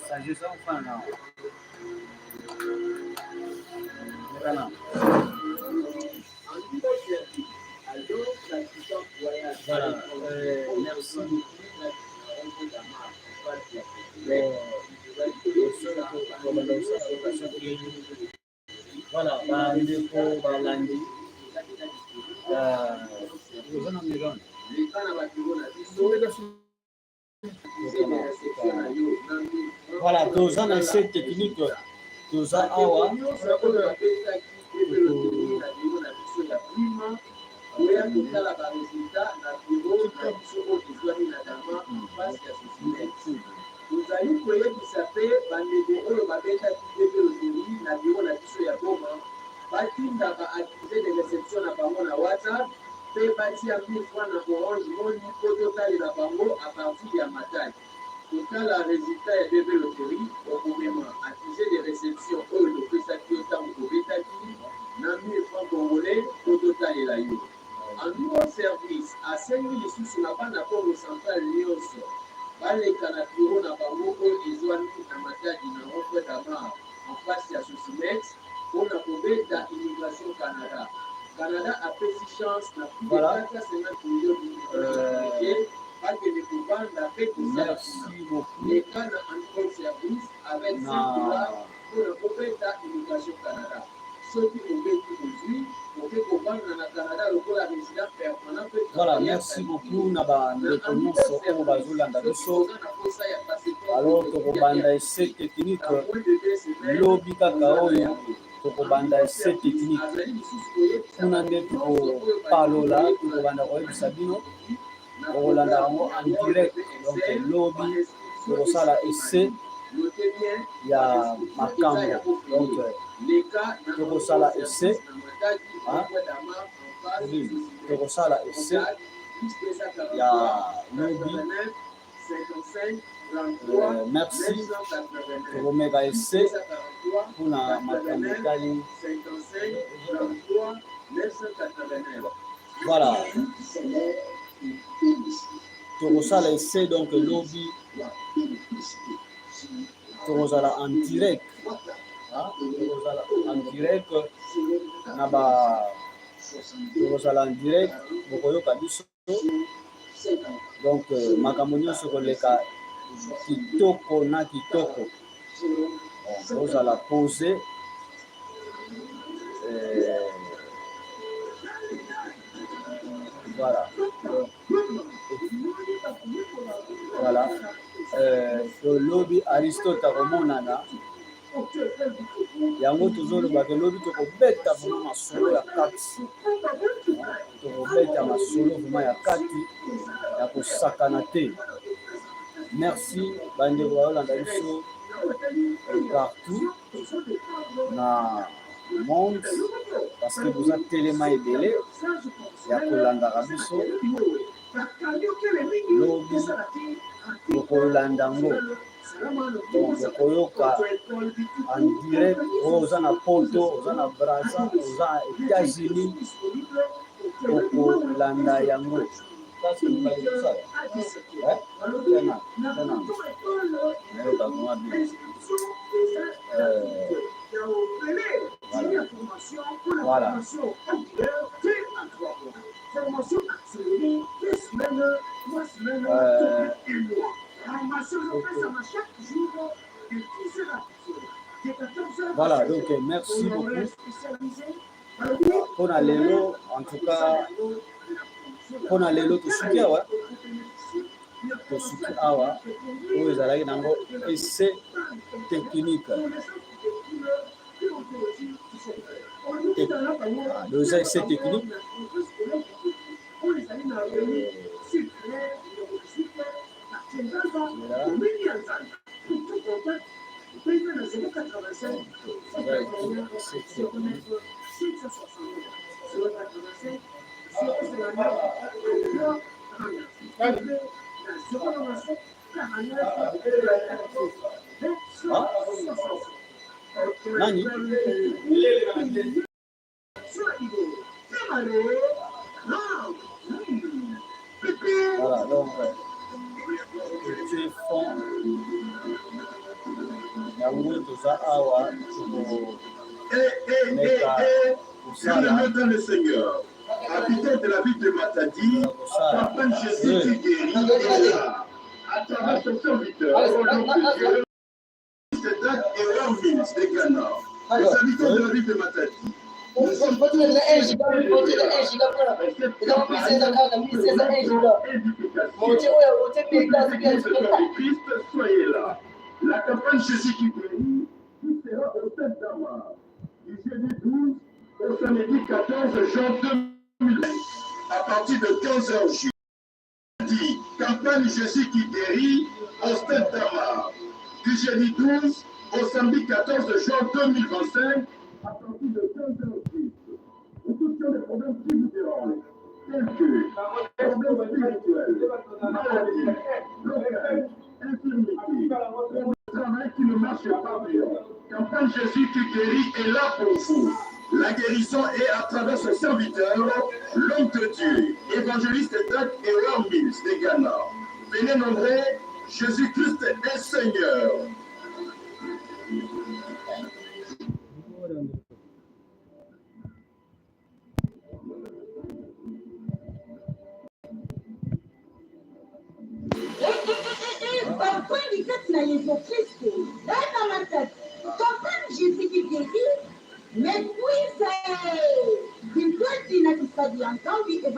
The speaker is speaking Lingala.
Sagesse ofana na. Voilà, merci beaucoup. Voilà, bandeko balandi oza na melone. Voilà, toza na essai technique, toza awa. Oya kotala ba resultat na bureau na biso oyo tozwami na Dama en face ya Socinet. Tozali koyebisa pe bandeko oyo babetaki DV loterie na bureau na biso ya Boma batinda ba accuse de reception na bango na WhatsApp pe batia 1000 francs na Orange Money po totalela bango à partir ya Matadi. Kotala resultat ya DV loterie, okomema accuse de reception oyo topesaki yo tango obetaki na 1000 francs congolais po totalela yo. Andro Service asengi lisusu na bana Kongo Central nionso baleka na bureau na bango oyo ezuami na Matadi na rond-point Damar en face ya Socimex pona kobeta immigration Canada. Canada apesi chance na plus de 450 millions d'immigrants etrangers bakende kovanda pe kosala kuna. Merci beaucoup. Leka na Andro Service avec 5 Na dollars pona obeta immigration Canada. Soki obeti ozui, oke kovanda na Canada lokola resident permanent pe Voilà, travailleur merci qualifié. beaucoup na Na bandeko Andro nyonso oyo Service, bazolanda soki biso. oza na posa ya passeport Alors photocopie ya tokobanda essai RDC, technique na moins de 2 semaines, lobi kaka oza na oyo yango. tokobanda Andro essai Service technique. azali lisusu koyebisa Kuna bato nde nyonso oyo balingi tokopalola, koyekola tokobanda koyebisa bino, technologie na bokolanda programme yango ya en Word direct. pe Donc Excel, ba lobi inscription tokosala esi essai ebandi. Notez bien, ya ba inscription eza ya makambo. Donc ofele. Leka na Andro tokosala essai, Service na Matadi, hein, rond-point Damar, en face Pauline, Socimet. tokosala essai Contact plus ya 243 lobi. 89 55 33 Merci, 989. tokomeka Plus essai 243 mpona makambo 89 etali. 55 33 989. Voilà, tokosala essai donc lobi tokozala en direct, hein, tokozala en direct na ba tokozala en direct, bokoyoka biso. Donc makambo nyonso koleka kitoko na kitoko. Bon, ozala posé. Voilà. Donc, voilà. Lobi Aristote akomonana yango tozolobaka lobi tokobeta vraiment masolo ya kati, tokobeta masolo vraiment ya kati ya kosakana te. Merci bandeko bazolanda biso partout na monde, parce que boza telema ebele ya kolandaka biso. Lobi bokolanda yango, donc bokoyoka en direct. Oyo oza na Poto, oza na Braza, oza na États-Unis, okolanda yango. Kasi mibali kosala. Eh? Tena, tena. Nayoka mwa bien. Voilà. Voilà. Voilà, donc merci beaucoup mpona lelo. En tout cas mpona lelo tosuki awa, tosuki awa. Oyo ezalaki nango essai technique. Ah, eza essai technique. Essai technique. Ah? Nani? Voilà, donc tu es fond. Yango toza awa tokomeka kosala. Bien-aimé dans le Seigneur, habitant de la ville de Matadi, kosala Papa Jésus qui guérit est là. À travers son serviteur, au nom de Dieu, c'est Dak et Warmins de Ghana. Les habitants de la ville de Matadi. Christ, soyez là. La campagne Jésus qui guérit, qui sera au 7 Damar, du jeudi 12 au samedi 14 juin 2020, à partir de 15h jeudi. Campagne Jésus qui guérit au Stade Damar, du jeudi 12 au samedi 14 juin 2025, à partir de 15h10. Vous tous qui ont des problèmes qui vous dérangent, tels que problèmes spirituels, maladies, blocages, infirmités, problèmes de travail qui ne marche pas bien. Campagne Jésus qui guérit est là pour vous. La guérison est à travers ce serviteur, l'homme de Dieu, évangéliste Dak et Mills de Ghana. Venez nombreux, Jésus-Christ est Seigneur. Bafandi kati na Yesu Kristo, bana matati, campagne Jésus qui guérit, mais puis, Kinkwati na kisadi ya Nkambi.